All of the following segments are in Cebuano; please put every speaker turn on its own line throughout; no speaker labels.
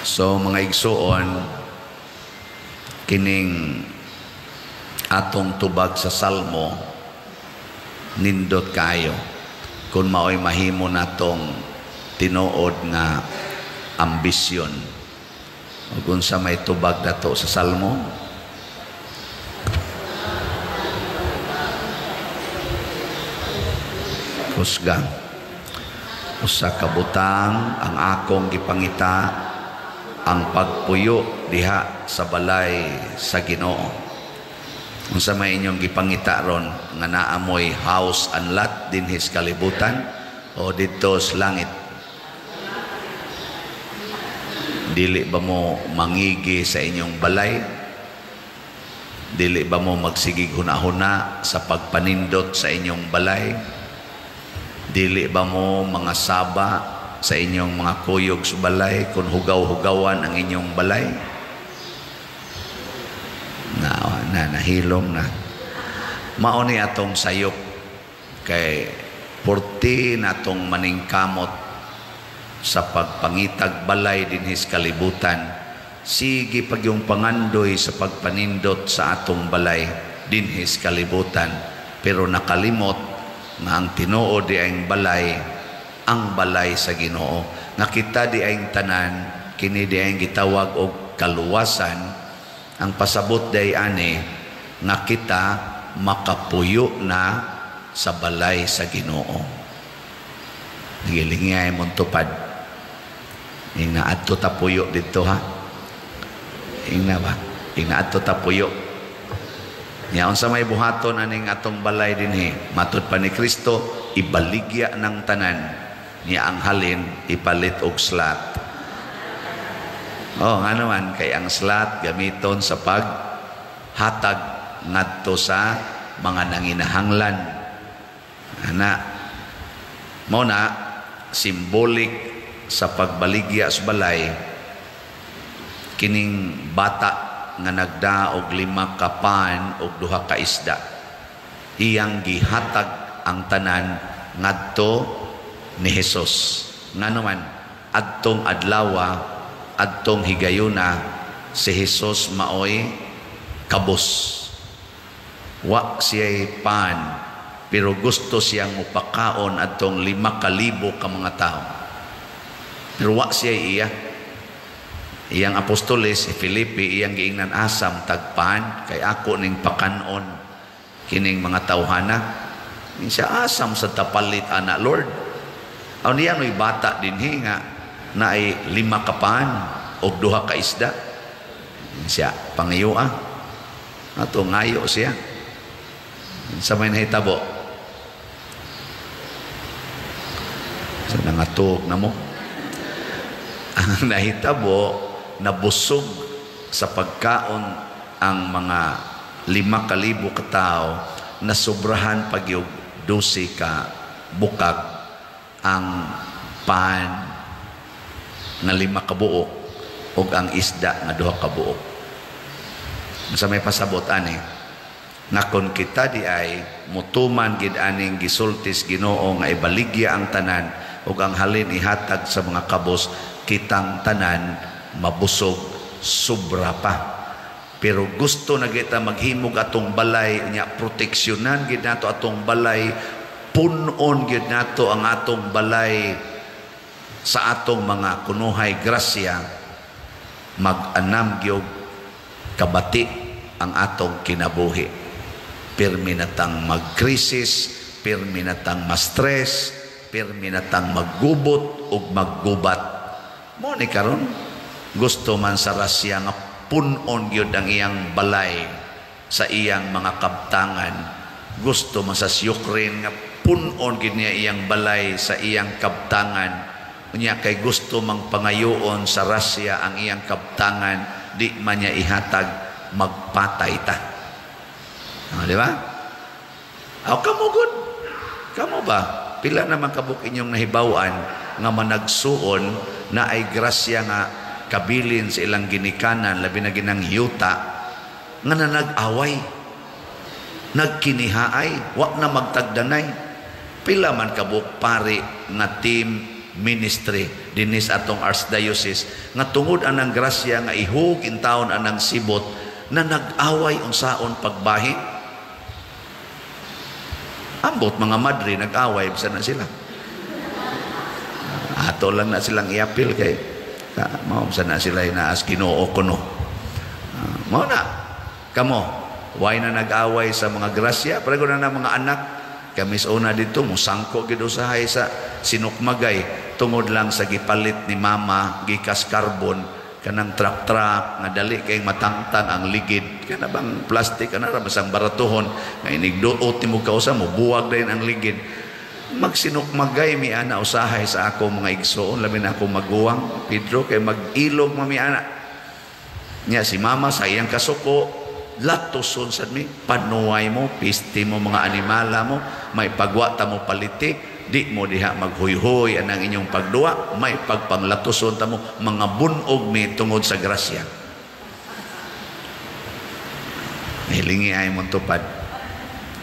So mga igsuon, kining atong tubag sa Salmo nindot kayo kung maoy mahimo natong tinuod nga ambisyon. Ug unsa may tubag nato sa Salmo? Kusga. Usa ka butang ang akong gipangita, ang pagpuyo diha sa balay sa Ginoo. Unsa may inyong gipangita ron nga naamoy house and lot dinhi sa kalibutan o didto sa langit? Dili ba mo mangigi sa inyong balay? Dili ba mo magsigig huna-huna sa pagpanindot sa inyong balay? Dili ba mo mga saba sa inyong mga kuyog sa balay kung hugaw-hugawan ang inyong balay? Na, na nahilom na. Mao ni atong sayop kay purti natong maningkamot sa pagpangitag balay dinhi sa kalibutan. Sige pag yung pangandoy sa pagpanindot sa atong balay dinhi sa kalibutan, pero nakalimot nga ang tinuod di ang balay, ang balay sa Ginoo. Nga kita di ang tanan, kini di ang gitawag og kaluwasan. Ang pasabot day ani nga kita makapuyo na sa balay sa Ginoo. Gilingay mong tupad. Ingna adto ta puyo didto ha. Ingna ba? Ingna adto ta puyo. Nya unsa may buhaton aning atong balay dinhi? Matud pa ni Kristo, ibaligya ng tanan. Niya ang halin ipalit og slat. Oh, nga naman kay ang slat gamiton sa paghatag ngadto sa mga nanginahanglan. Ana, mao na symbolic sa pagbaligya sa balay kining bata nga nagdaog 5 ka pan og 2 ka isda. Iyang gihatag ang tanan ngadto ni Hesus. Ngano man adtong adlawa, adtong higayuna, si Hesus maoy kabos. Wa siya'y pan, pero gusto siyang mupakaon adtong 5,000 ka mga tao. Pero wa siya'y iya. Iyang apostoles si Felipe iyang giingnan, asam tagpan kay ako ning pakanon kining mga tawhana. Siya asam sa tapalit ana Lord. Aw niya noy bata dinhi nga naay 5 ka pan og 2 ka isda. Siya pangayoa. Ato ngayo siya. Sa may nahitabo. Sa nangatuog na mo. Ang nahitabo, nabusog sa pagkaon ang mga 5,000 ka tao, nasubrahan pagyog 12 ka bukag ang pan nga 5 ka buok ug ang isda nga 2 ka buok. Sa may pasabot ani nga kon kita di ay mutuman gid aning gisultis Ginoo nga ibaligya ang tanan ug ang halin ihatag sa mga kabos, kitang tanan mabusog sobra pa. Pero gusto na kita maghimog atong balay nya, proteksyonan gid nato atong balay, punon gid nato ang atong balay sa atong mga kunuhay grasya, mag-anam gyud kabati ang atong kinabuhi. Pirmi natang magkrisis, pirmi natang ma-stress, pirmi natang maggubot ug maggubat. Mo ni karon gusto man sa Russia nga punon gyud ang iyang balay sa iyang mga kabtangan. Gusto man sa Ukraine nga punon gyud niya iyang balay sa iyang kabtangan. Unya kay gusto mang pangayoon sa Russia ang iyang kabtangan, di man niya ihatag, magpatay ta. Ah, di ba? Aw kamo gud. Kamo ba? Pila naman kabuk inyong nahibaw-an nga managsuon na ay grasya nga kabilin sa ilang ginikanan, labi na ginang yuta, nga nanag-away, nagkinihaay, wa na magtagdanay. Pila man kabuk pari nga team ministry dinhi sa atong archdiocese nga tungod anang grasya nga ihug intawon anang sibot na nag-away unsaon pagbahin. Ambot mga madre nag-away bisan na sila. Ato lang na silang iapil kay mao sa na sila inaas Ginoo kuno. Mao na kamo way na nag-away sa mga grasya pero na mga anak kami sa una dito musangko gid usahay sa sinukmagay tungod lang sa gipalit ni mama gikas carbon kanang truck-truck nga dali kay matangtang ang ligid kana bang plastic kana ra basang baratuhon nga inigduot nimo kausa mo buwag dayon ang ligid. Magsinukmagay mi ana usahay sa ako mga igsoon labi na ako maguwang Pedro kay mag-ilog mami ana nya si mama sa iyang kasuko latuson sad mi panuway mo pisti mo mga animala mo may pagwa ta mo paliti di mo diha maghuyhoy anang inyong pagduwa may pagpanglatuson ta mo mga bunog mi tungod sa grasya. Hilingi ay mong tupad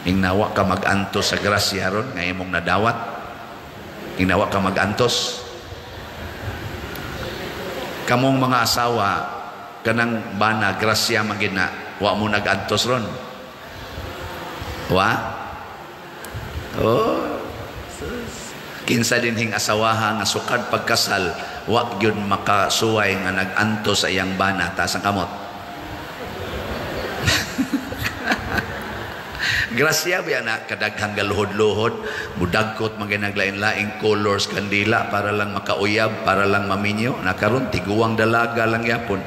ingnawa ka magantos sa grasya ron nga imong nadawat, ingnawa ka magantos. Kamong mga asawa kanang bana grasya magina wa mo nagantos ron wa. Oh, kinsa dinhing asawaha nga sukad pagkasal wa gyud makasuway nga nagantos sa iyang bana, taas ang kamot. Grasya ba na kadaghang galuhod-luhod mudagkot man naglain-laing colors kandila para lang makauyab, para lang maminyo na karon tiguang dalaga lang yapon.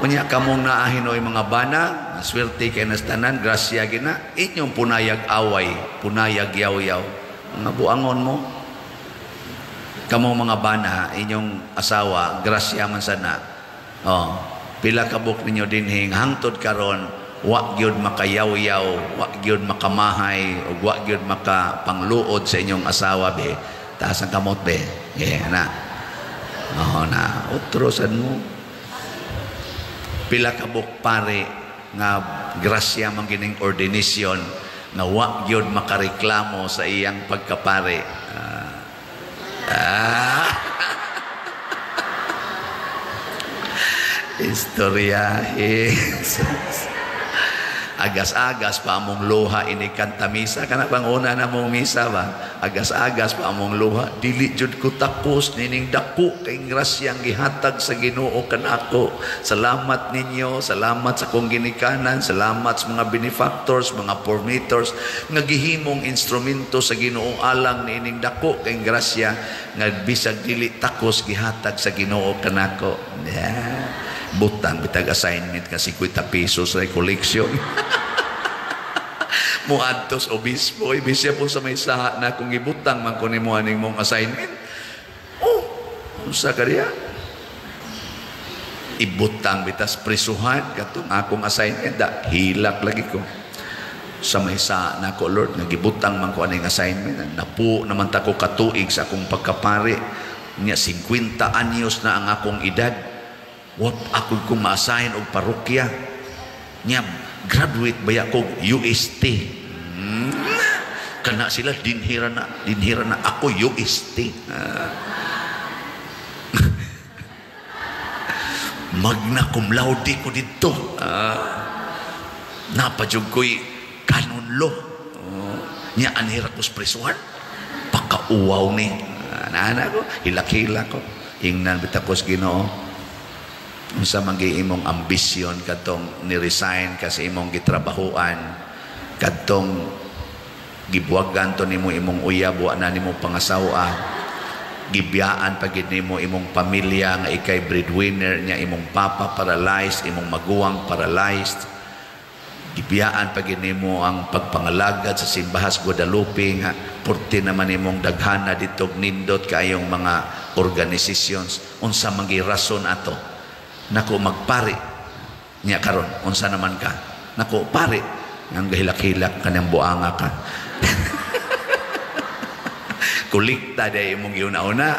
Unya kamong naahinoy mga bana, swerte kay nastanan, grasya gina inyong punayag away, punayag yaw-yaw, mga buangon mo. Kamong mga bana, inyong asawa, grasya man sana. Oh, pila kabuk ninyo dinhing hangtod karon wa gyud makayaw-yaw, wa gyud makamahay, ug wa gyud makapangluod sa inyong asawa be. Taas ang kamot be. Yeah, na. Oh, na utro sad mo. Pila kabuk pare nga grasya man gining ordination nga wa gyud makareklamo sa iyang pagkapare. Istorya Jesus. Agas-agas pa among luha ini kanta misa kana bang una na mong misa ba, agas-agas pa among luha dili jud ko takos nining dako kay grasyang gihatag sa Ginoo kanako. Salamat ninyo, salamat sa akong ginikanan, salamat sa mga benefactors, mga formators nga gihimong instrumento sa Ginoo alang niining dako kay grasya nga bisag dili takos gihatag sa Ginoo kanako. Yeah. Butang bitag assignment kasi 50 pesos sa collection. Muadtos obispo, ibig siya po sa may saha na kung ibutang man ko nimo aning mong assignment. Oh, unsa ka diya? Ibutang bitas prisuhan katong akong assignment da hilak lagi ko. Sa may saha na ko Lord, nagibutang man ko aning assignment. Napu naman ta ko katuig sa akong pagkapare. Nya 50 anyos na ang akong edad. What ako kung maasahin og parokya nya graduate ba ako UST. Kana sila dinhira na ako UST. Magna cum laude ko didto. Napadyog ko'y canon law. Nya anhira ko sa presuhan pakauwaw ni ana ko hilak-hilak ko ingnan bitakos Ginoo. Unsa man gi imong ambisyon kadtong ni-resign ka sa imong gitrabahoan, kadtong gibuwagan to nimo imong uyab, wa na nimo pangasawa, gibiyaan pa gid nimo imong pamilya nga ikay breadwinner niya, imong papa paralyzed, imong maguwang paralyzed, gibiyaan pa gid nimo ang pagpangalagad sa simbahan sa Guadalupe nga purti naman imong daghana dito nindot kaayong mga organizations. Unsa man gi rason ato? Nako magpari niya karon unsa naman ka? Nako pare ang gahilak-hilak kanang buanga ka. Kolekta day imong giuna-una,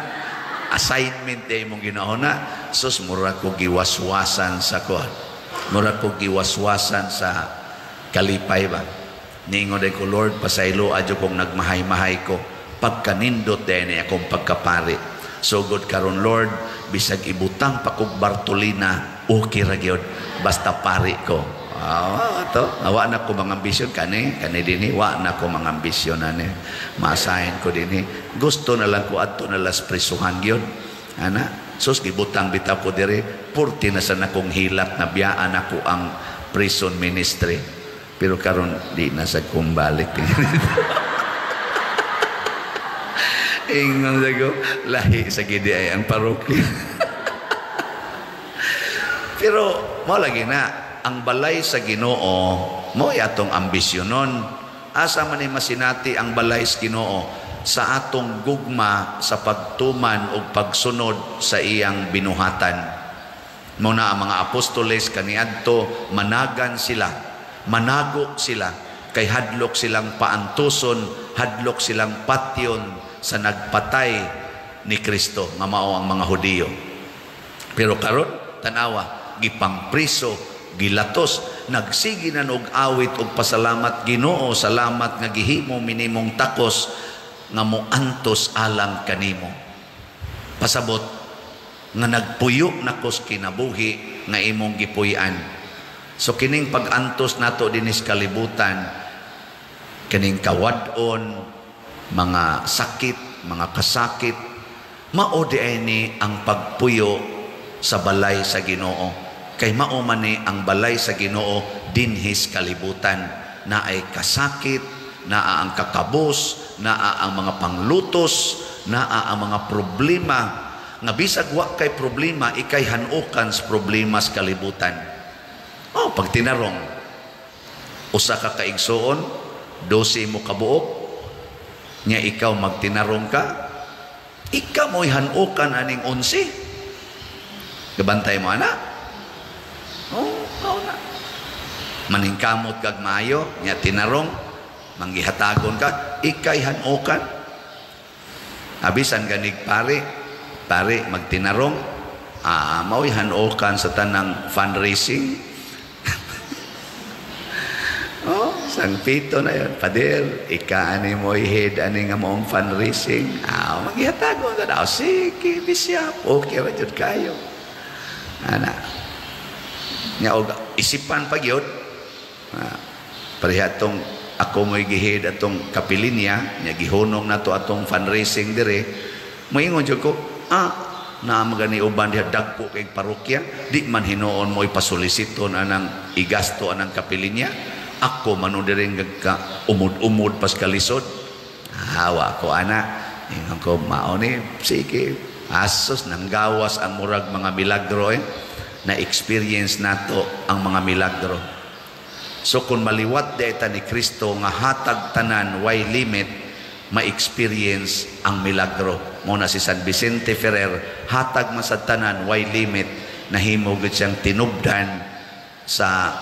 assignment day imong ginauna. Sus mura ko giwaswasan sa kuan, mura ko giwaswasan sa kalipay ba. Niingon day ko Lord pasaylo adyo kong nagmahay-mahay ko pagkanindot day ni akong pagkapari. Sugod karon, Lord, bisag ibutang pa kog Bartolina, okay ra gyud basta pari ko. Ah, to, wa na ko mga ambisyon kani, kani dinhi, wa na ko mga ambisyon ani. Ma-assign ko dinhi. Gusto na lang ko adto na las prisuhan gyud. Ana, sus, gibutang bitaw ko diri, purti na sa nakong hilak na biyaan ako ang prison ministry. Pero karon di na sa kumbalik. Ingon sa ko, lahi sa gidi ay ang parokya. Pero mo lagi na ang balay sa Ginoo, mo atong ambisyonon. Asa man ni masinati ang balay sa Ginoo? Sa atong gugma sa pagtuman o pagsunod sa iyang binuhatan. Mo na ang mga apostoles kaniadto, managan sila, manago sila, kay hadlok silang paantuson, hadlok silang patyon sa nagpatay ni Kristo nga mao ang mga Hudiyo. Pero karon tanawa, gipangpriso, gilatos, nagsige na og awit og pasalamat, "Ginoo, salamat nga gihimo minimong takos nga moantos alang kanimo." Pasabot nga nagpuyo nakos kinabuhi nga imong gipuy-an. So kining pag-antos nato dinis kalibutan, kining kawad-on, mga sakit, mga kasakit, mao di ay ni ang pagpuyo sa balay sa Ginoo. Kay mao man ni ang balay sa Ginoo dinhis kalibutan, naay kasakit, naa ang kakabos, naa ang mga panglutos, naa ang mga problema nga bisag wa kay problema, ikay hanukan sa problema sa kalibutan. Oh, pag tinarong usa ka kaigsuon, 12 mo kabuok, nya ikaw magtinarong ka, ikaw mo'y hanukan aning 11. Gabantay mo ana. Oh, mao na. Maningkamot kag maayo, nya tinarong, manggihatagon ka, ikay hanukan. Abisan ganig pare, pare magtinarong, mao'y hanukan sa tanang fundraising. Oh, sang pito na yun. "Pader, ika ani mo head ani nga moong fundraising." Ah, maghihatagon ka daw. Sige, bisyap. Okay ra jud kayo. Ana. Nya og isipan pa gyud. Ah, pareha atong ako mo'y gihead atong kapilinya, nya gihunong nato atong fundraising dire. Moingon jud ko, naa magani uban diha, dagko kay parokya, di man hinuon mo ipasolisiton anang igasto anang kapilinya. Ako man diri ka umod-umod pas kalisod. Hawa ko ana. Ingon ko, mao ni, sige. Asos nanggawas ang murag mga milagro eh. Na experience nato ang mga milagro. So kung maliwat deta ni Kristo nga hatag tanan way limit, ma-experience ang milagro. Mo na si San Vicente Ferrer, hatag man sa tanan way limit, nahimo gid siyang tinubdan sa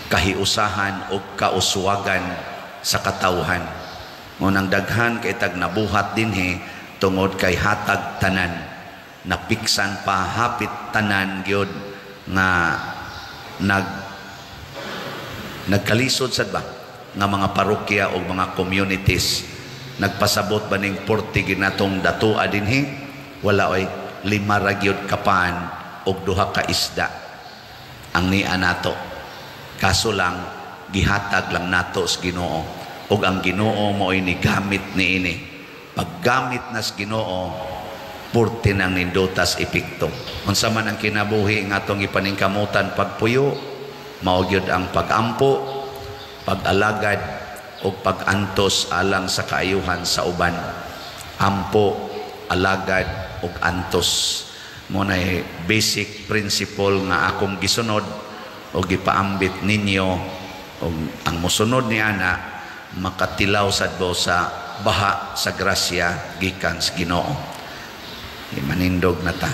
kahiusahan o kauswagan sa katawhan. Mo nang daghan kay tag nabuhat dinhi tungod kay hatag tanan, napiksan pa hapit tanan gyud nga nagkalisod sad ba nga mga parokya o mga communities. Nagpasabot ba ning 40 ginatong datua dinhi? Wala oy, 5 ra gyud kapan og 2 ka isda ang nia nato. Kaso lang gihatag lang nato sa Ginoo, ug ang Ginoo mo'y nigamit niini. Paggamit nas Ginoo, purti nang nindutas epekto. Unsa man ang kinabuhi nga atong ipaningkamutan pagpuyo, mao gyud ang pagampo, pag-alagad ug pag-antos alang sa kaayuhan sa uban. Ampo, alagad ug antos. Mo nay basic principle nga akong gisunod o gipaambit ninyo, og ang mosunod ni ana makatilaw sad bo sa baha sa grasya gikan sa Ginoo. Manindog na ta.